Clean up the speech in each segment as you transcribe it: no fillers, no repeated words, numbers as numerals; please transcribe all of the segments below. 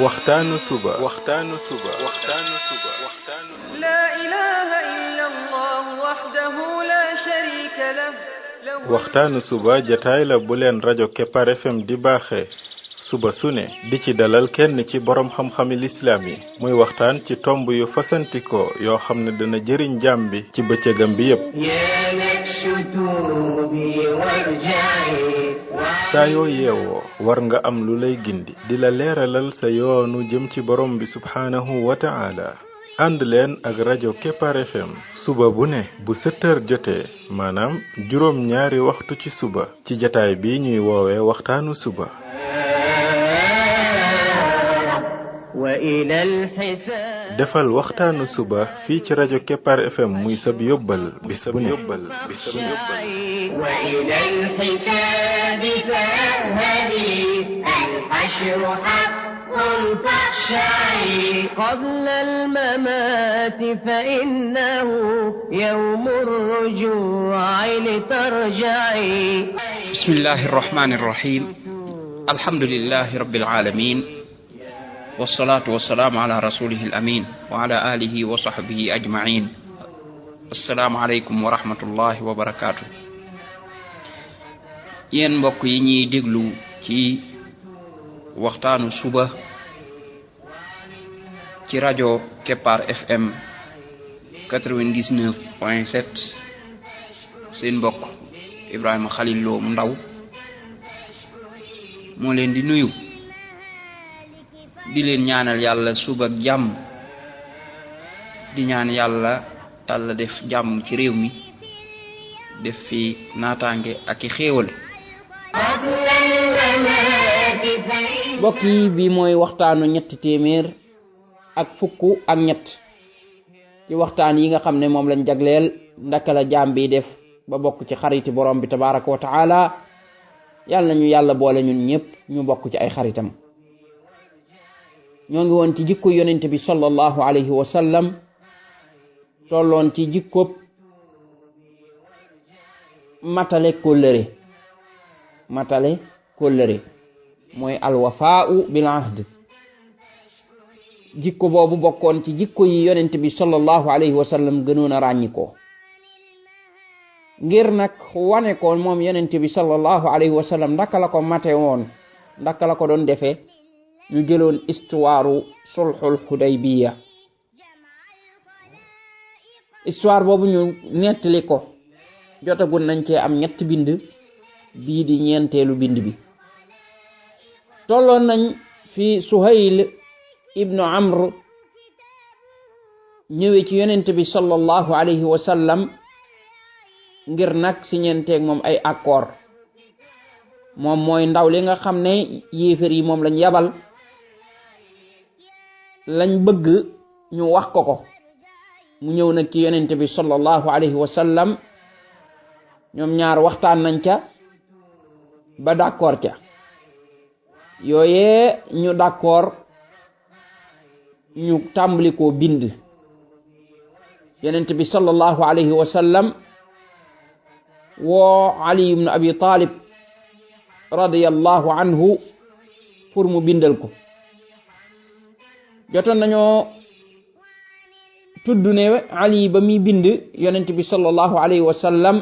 waxtaanu suba لا إله إلا الله وحده لا شريك له waxtaanu suba jataay la bu leen rajo Kepar FM di baaxee suba su ne di ci dalal kenn ci borom xam-xami lislaam yi muy waxtaan ci tomb yu fasantikoo yoo xam ne dana jëriñ jaam bi ci bëccëgam bi yépp saa yoo yeewoo war nga am lu lay gindi di la leeralal sa yoonu jëm ci borom bi subhaanahu wa ta'ala ànd leen ak rajo Kepar FM suba bu ne bu 7 heures jotee maanaam juróom ñaari waxtu ci suba ci jataay bi ñuy woowee waxtaanu suba defal waxtaanu suba fii ci rajo Kepar FM muy sab yóbbal bis bu ne قبل الممات فإنه يوم الرجوع لترجعي بسم الله الرحمن الرحيم الحمد لله رب العالمين والصلاة والسلام على رسوله الأمين وعلى آله وصحبه أجمعين السلام عليكم ورحمة الله وبركاته yéen mbokk yi ñuy déglu ci waxtaanu suba ci rajo Kepar FM 99.7 seen mbokk Ibrahima Khalil Lo mu ndaw moo leen di nuyu di leen ñaanal yàlla suba ak jàmm di ñaan yàlla Yàlla def jàmm ci réew mi def fi naataange ak i xéewal mbokk yi bi mooy waxtaanu ñetti téeméer ak fukk ak ñett ci waxtaan yi nga xam ne moom lañ jagleel ndaka la jaam bi def ba bokk ci xariti borom bi tabaraka wa taala yàlla nañu yàlla boole ñun ñëpp ñu bokk ci ay xaritam ñoo ngi woon ci jikko yonent bi sallallahu alayhi wa sallam tolloon ci jikkob matale kóllëre mooy alwafaa'u bil ahd jikko boobu bokkoon ci jikko yi yonent bi sallallahu alayhi wa sallam gënoon a ràññikoo ngir nag wane ko moom yonent bi sallallahu alayhi wa sallam ndaka la ko mate woon ndaka la ko doon defee ñu jëloon histoire sulhul Hudaybiya histoire boobu ñu nettali ko jotagun nañ cee am ñetti bind bii di ñeenteelu bind bi tolloon nañ fi Suhayl ibnu Amr ñëwee ci yonent bi sallallahu alayhi wa sallam ngir nag si ñeenteeg moom ay accord moom mooy ndaw li nga xam ne yéefar yi moom lañ yabal lañ bëgg ñu wax ko mu ñëw nag ci yonent bi sallallahu alayhi wa sallam ñoom ñaar waxtaan nañ ca ba d'accord ca yooyee ñu d'accord ñu tàmbali koo bind yonent bi sallallahu alayhi wa sallam woo Ali ibn Abi Talib radiyallahu anhu pour mu bindal ko jotoon nañoo tudd ne Ali ba muy bind yonent bi sallallahu alayhi wa sallam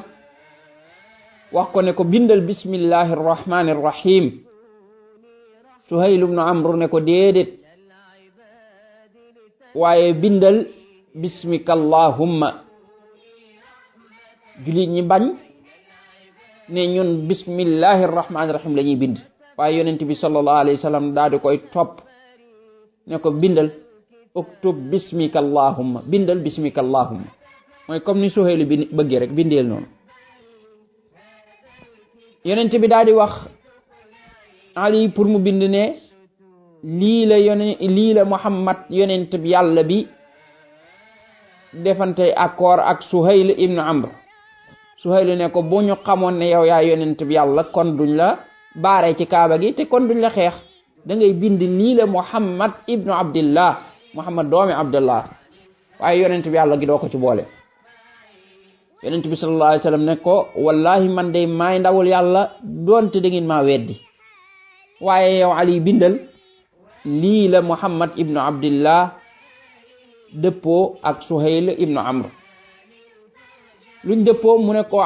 wax ko ne ko bindal bismillahir rahmanir rahim Suhayl ibn Amr ne ko déedéet waaye bindal bismika allahumma jullit ñi bañ ne ñun bismillahir rahmanir rahim la ñuy bind waaye yonent bi sallallahu alayhi wa sallam daal di koy topp ne ko bindal uktub bismika allahumma bindal bismika allahumma mooy comme ni Suhayl bi bëggee rek bindeel noonu yonent bi daal di wax Ali pour mu bind ne lii la Muhammad yonent bi yàlla bi defante accord ak Suhayl ibn Amr Suhayl ne ko bu ñu xamoon ne yow yaa yonent bi yàlla kon duñ la baare ci kaaba gi te kon duñ la xeex da ngay bind lii la Muhammad ibnu Abdillah Muhammad doomi Abdullah waaye yonent bi yàlla gi doo ko ci boole yonent bi sallallahu alayhi wasallam ne ko wallahi man de maay ndawul yàlla doonte da ngeen maa weddi waaye yow Ali bindal lii la Muhammad ibnu Abdillah dëppoo ak Suhayl ibnu Amr. luñ dëppoo mu ne ko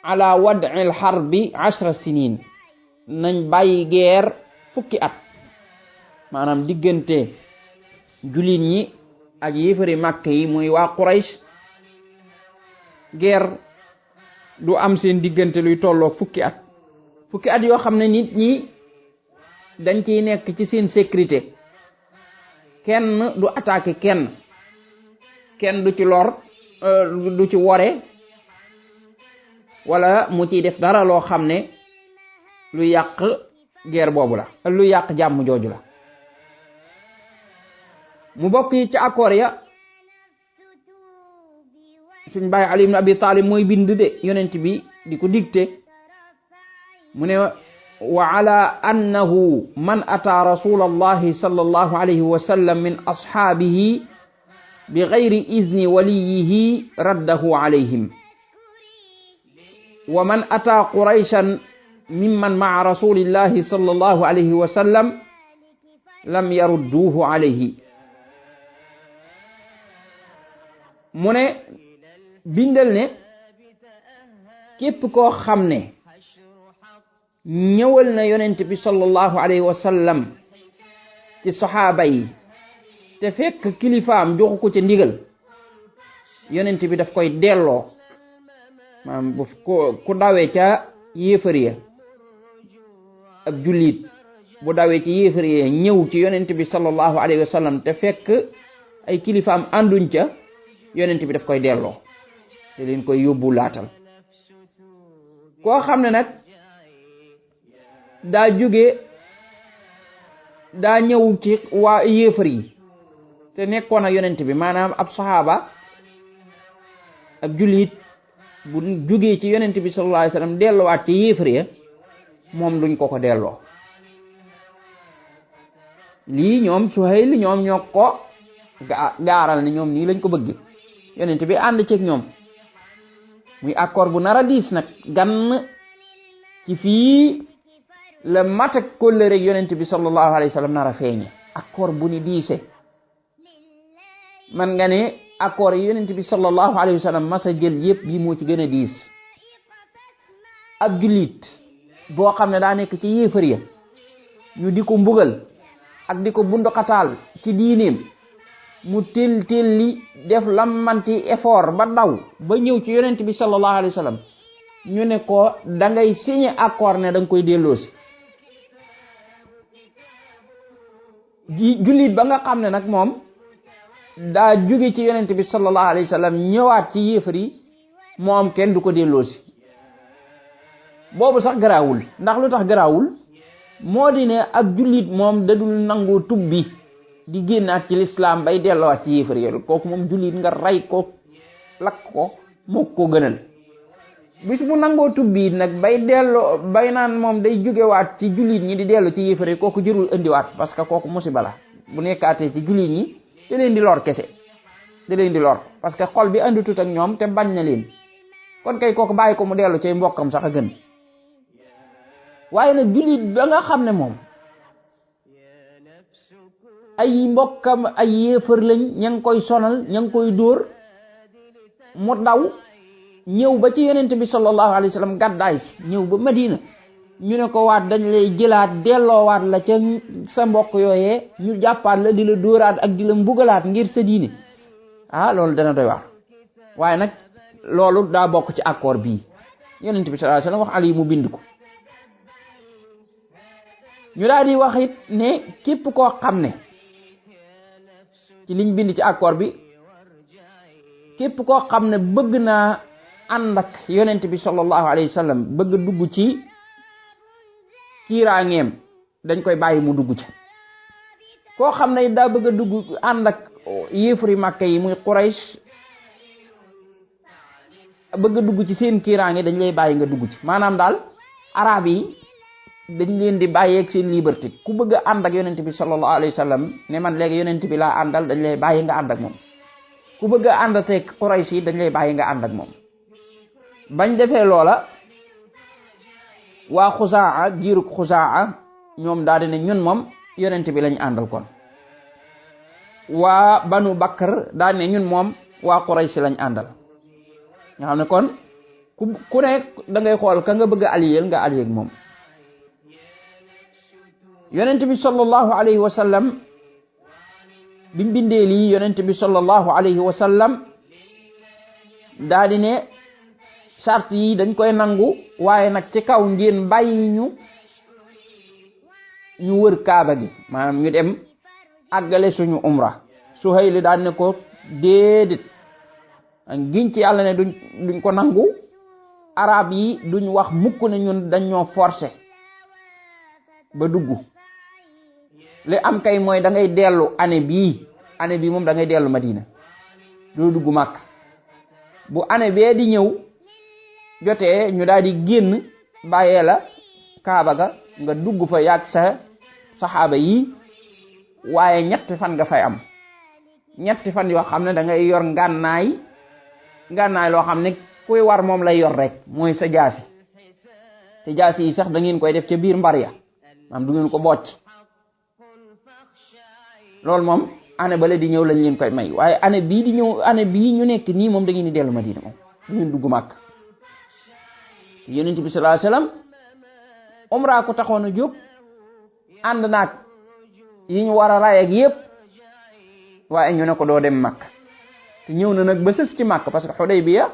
ala wad'il harbi 10 sinin, nañ bàyyi guerre fukki at, maanaam diggante jullit ñi ak yéefari Makka yi muy waa Quraysh, guerre du am seen diggante luy tolloog fukki at yoo xam ne nit ñi dañ ciy nekk ci seen sécurité, kenn du attaqué kenn du ci lor, du ci wore wala mu ciy def dara loo xam ne lu yàq guerre boobu la, lu yàq jàmm jooju la. mu bokk yi ci accord ya suñ baay Ali ibn Abi Talib mooy bind de yonent bi di ko dicté, mu ne wa ala annahu man ata rasulallahi sallallahu alayhi wa sallam min ashabihi bi ghayri izni waliyihi raddahu alayhim, wa man ata qurayshan mimman ma'a rasulillahi sallallahu alayhi wa sallam lam yarudduhu alayhi. mu ne bindal ne képp koo xam ne ñëwal na yonent bi sallallahu alayhi wa sallam ci saxaaba yi te fekk kilifaam joxu ko ca ndigal, yonent bi daf koy delloo. maanaam bu ku dawee ca yéefar ya, ab jullit bu dawee ci yéefar ya ñëw ci yonent bi sallallahu alayhi wa sallam te fekk ay kilifaam ànduñ ca, yonent bi daf koy delloo te leen koy yóbbu laatal. koo xam ne nag daa ñëw ci waa yéefar yi te nekkoon ak yonent bi, maanaam ab saxaaba, ab jullit bu jógee ci yonent bi sallallahu alayhi wasallam delluwaat ci yéefar ya, moom duñ ko delloo. lii ñoom Suhayl ñoom ñoo ko gaaral ne ñoom nii lañ ko bëgg, yonent bi ànd ceeg ñoom, muy accord bu nara diis nag. gan ci fii la mat ak kóllëre yonent bi sallallahu alayhi wasallam nara feeñe, accord bu ni diise. man nga ne accord yi yonent bi sallallahu alayhi wasallam masa jël yépp yi moo ci gën a diis. ab jullit boo xam ne daa nekk ci yéefar ya, ñu di ko mbugal ak di ko bunduxataal ci diineem, mu tel li def lam man ci effort ba daw ba ñëw ci yonent bi sallallahu alayhi wasallam, ñu ne ko da ngay signé accord ne da nga koy delloosi. jullit ba nga xam ne nag moom daa jóge ci yonent bi sallallahu alayhi wasallam ñëwaat ci yéefar yi, moom kenn du ko delloosi. boobu sax garaawul. ndax lu tax garaawul? moo di ne ak jullit moom dadul nangoo tubbi di génnaat ci lislaam bay delloowaat ci yéefar yi. kooku moom jullit nga rey ko, lakk ko, moo ko gënal. bis mu nangoo tubbi nag bay naan moom day jógewaat ci jullit ñi di dellu ci yéefar yi, kooku jërul indiwaat, parce que kooku musiba la. bu nekkaatee ci jullit ñi da leen di lor kese, da leen di lor, parce que xol bi andutut ak ñoom te bañ na leen. kon kay kooku bàyyi ko mu dellu cay mbokkam sax a gën. waaye nag jullit ba nga xam ne moom ay mbokkam ay yéefar lañ, ña ngi koy sonal, ña ngi koy dóor, mu daw ñëw ba ci yonent bi sallallahu alayhi wasallam, gàddaay si ñëw ba Madina, ñu ne ko waat dañ lay jëlaat delloowaat la ca sa mbokk yooyee, ñu jàppaat la di la dóoraat ak di la mbugalaat ngir sa diine. loolu dana doy waar. waaye nag loolu daa bokk ci accord bii yonent bi sallallahu alayhi wasallam wax Ali mu bind ko. ñu daal di wax it ne képp koo xam ne ci liñ bind ci accord bi, képp koo xam ne bëgg naa ànd ak yonent bi sallallahu alayhi wasallam, bëgg dugg ci kiiraangeem, dañ koy bàyyi mu dugg ci. koo xam ne daa bëgg a dugg ànd ak yéefari Makka yi muy Quraysh, bëgg a dugg ci seen kiiraange, dañ lay bàyyi nga dugg ci. maanaam daal arab yi dañ leen di bàyyeeg seen liberté. ku bëgg a ànd ak yonent bi sallallahu alayhi wasallam ne man léegi yonent bi laa àndal, dañ lay bàyyi nga ànd ak moom. ku bëgg a ànd ak Quraysh yi dañ lay bàyyi nga ànd ak moom. bañ defee loola, waa Xuzaa, giirug Xuzaa, ñoom daal di ne ñun moom yonent bi lañ àndal kon waa banu Bakr daan ne ñun moom waa Quraysh lañ àndal nga xam ne kon ku ne da ngay xool ka nga bëgg a allier nga allier ak moom yonent bi sallallahu alayhi wa sallam biñ bindee lii yonent bi sallallahu alayhi wa sallam daa di ne sart yi dañ koy nangu waaye nag ci kaw ngeen bàyyi ñu wër kaaba gi maanaam ñu dem àggale suñu umra Suhayl daan ne ko déedéet giñ ci yàlla ne duñ ko nangu arab yi duñ wax mukk ne ñun dañ ñoo forcer ba dugg li am kay mooy da ngay dellu année bii moom da ngay dellu Madina doo dugg Makka bu année bee di ñëw jotee ñu daal di génn bàyyee la kaaba ga nga dugg fa yàgg sa saxaaba yi waaye ñetti fan nga fay am ñetti fan yoo xam ne da ngay yor ngànnaay loo xam ne kuy war moom lay yor rek mooy sa jaasi te jaasi yi sax da ngeen koy def ca biir mbar ya maam du ngeen ko bocc loolu moom année bale di ñëw lañ leen koy may waaye année bii di ñëw année bii ñu nekk nii moom da ngeen di dellu Madina moom du ngeen dugg Makka yonent bi sallallahu alayhi wasallam umra ko taxoon a jóg ànd naag yi ñu war a ray ak yépp waaye ñu ne ko doo dem Makka te ñëw na nag ba sës ci Makka parce que Hudaybiya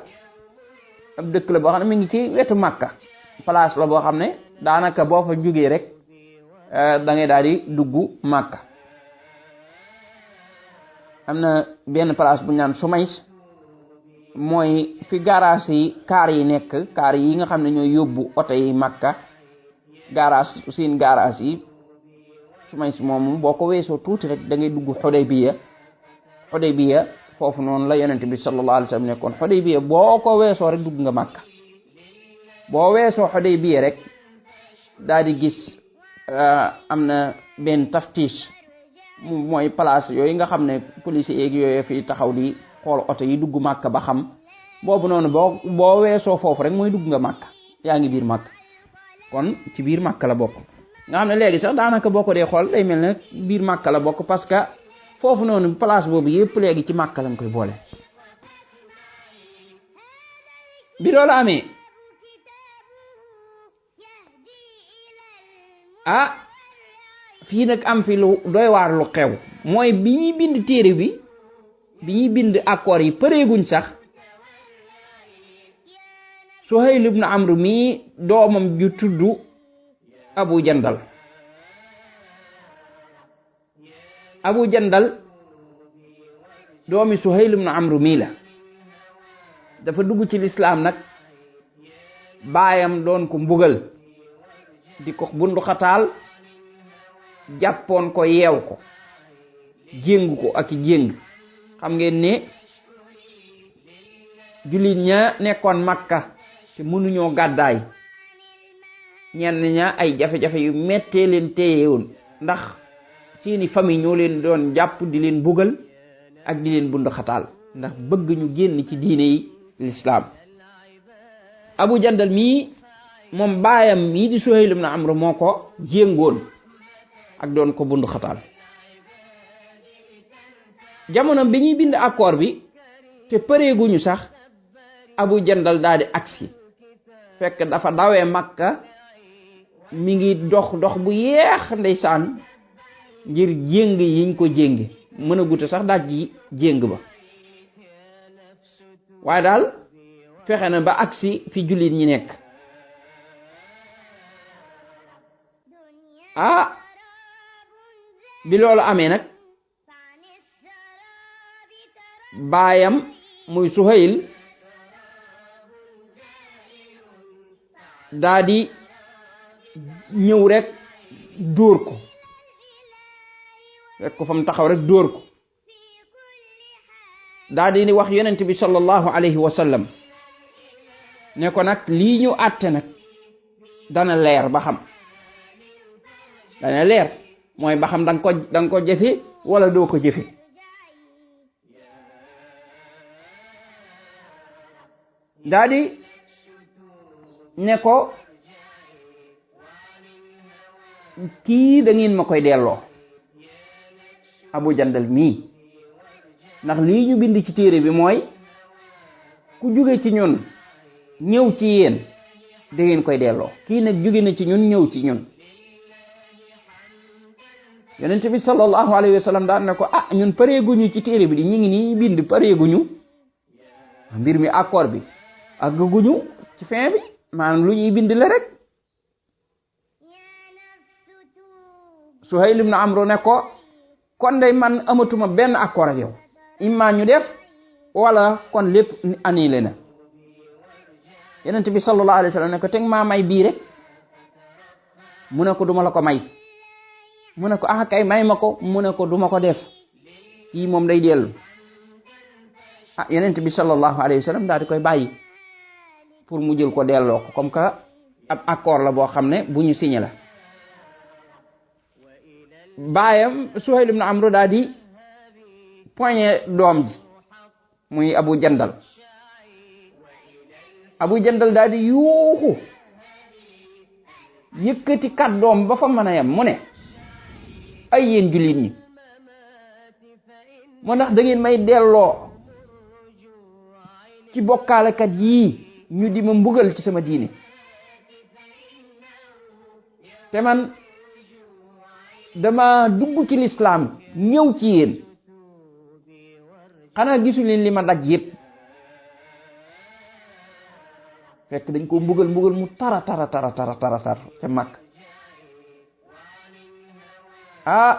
ab dëkk la boo xam ne mi ngi ci wetu Makka place la boo xam ne daanaka boo fa jógee rek da ngay daal di dugg Makka am na benn place bu ñu naan Sumays mooy fi garage yi kaar yi nekk kaar yi nga xam ne ñooy yóbbu oto yi Makka garage seen garage yi Sumays moomu boo ko weesoo tuuti rek da ngay dugg Hudaybiya foofu noonu la yonent bi sallallahu alayhi wasallam nekkoon Hudaybiya boo ko weesoo rek dugg nga Makka boo weesoo Hudaybiya rek daal di gis am na benn taftish mooy place yooyu nga xam ne police yeeg yooyu fi taxaw di xool oto yi dugg Makka ba xam boobu noonu boo weesoo foofu rek mooy dugg nga Makka yaa ngi biir Makka kon ci biir Makka la bokk nga xam ne léegi sax daanaka boo ko dee xool day mel ne biir Makka la bokk parce que foofu noonu place boobu yëpp léegi ci Makka lañ koy boole bi loolu amee fii nag am fi lu doy waar lu xew mooy bi ñuy bind téere bi ñuy bind accord yi përeeguñ sax Suhayl ibn Amr mii doomam ju tudd Abu Jandal doomi Suhayl ibn Amr mii la dafa dugg ci lislaam nag baayam doon ko mbugal di ko bundu xataal jàppoon ko yeew ko jéng ko ak jéng xam ngeen ne jullit ña nekkoon Makka te mënuñoo gàddaay ñenn ña ay jafe-jafe yu mettee leen téyewoon ndax seeni famille ñoo leen doon jàpp di leen bugal ak di leen bundu xataal ndax bëgg ñu génn ci diine yi lislaam Abu Jandal mii moom baayam mii di Suhayl ibn Amr moo ko jéngoon ak doon ko bundu xataal jamono bi ñuy bind accord bi te përeeguñu sax Abu Jandal daal di agsi fekk dafa dawee Makka mi ngi dox bu yeex ndeysaan ngir jéng yiñ ko jéng mën a gute sax daaj ji jéng ba waaye daal fexe na ba agsi fi jullit ñi nekk bi loolu amee nag baayam muy Suhayl daa di ñëw rek dóor ko rek ko fa mu taxaw rek dóor ko daa di wax yonent bi sallallahu alayhi wa sallam ne ko nag lii ñu àtte nag dana leer ba xam dana leer mooy ba xam danga ko jëfe wala doo ko jëfe daa di ne ko kii da ngeen ma koy delloo Abu Jandal mii ndax lii ñu bind ci téere bi mooy ku jóge ci ñun ñëw ci yéen da ngeen koy delloo. kii nag jóge na ci ñun ñëw ci ñun. yonent bi sallallahu alayhi wa sallam daan ne ko ñun pareeguñu ci téere bi di ñu ngi nii bind pareeguñu mbir mi accord bi àgguñu ci fin bi maanaam lu ñuy bind la rek. Suhayl ibn Amr ne ko kon day man amatuma benn accord ak yow imma ñu def wala kon lépp annulé na. yonent bi sallallahu alayhi wa sallam ne ko teg maa may bii rek mu ne ko duma la ko may. mu ne ko kay may ma ko mu ne ko duma ko def kii moom day dellu. yonent bi sallallahu alayhi wa sallam daal di koy bàyyi pour mu jël ko delloo ko comme que ab accord la boo xam ne bu ñu signé la. baayam Suhayl ibn Amr daal di poñe doom ji muy Abu Jandal. Abu Jandal daal di yuuxu yëkkati kàddoom ba fa mën a yem mu ne ay yéen jullit ñi moo ndax da ngeen may delloo ci bokkaalekat yii ñu di ma mbugal ci sama diine te man dama dugg ci lislaam ñëw ci yéen xanaa gisu leen li ma daj yépp. fekk dañ ko mbugal mu tara ca mag.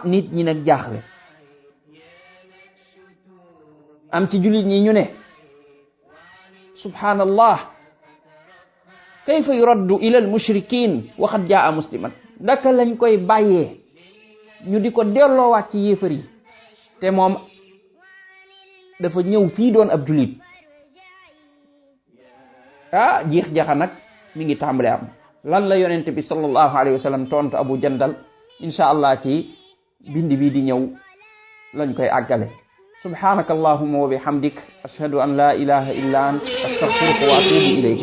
nit ñi nag jaaxle am ci jullit ñi ñu ne subhanallah kayfa yuraddu ila al mushrikin wa qad jaa musliman. naka lañ koy bàyyee ñu di ko delloowaat ci yéefar yi te moom dafa ñëw fii doon ab jullit. jiix jaxa nag mi ngi tàmbale am. lan la yonent bi sallallahu alayhi wa sallam tontu Abu Jandal insha allah ci bind bi di ñëw lañ koy àggale. subhanaka allahumma wa bihamdik ashhadu an la ilaha illa ant astaghfiruka wa atubu ilayk.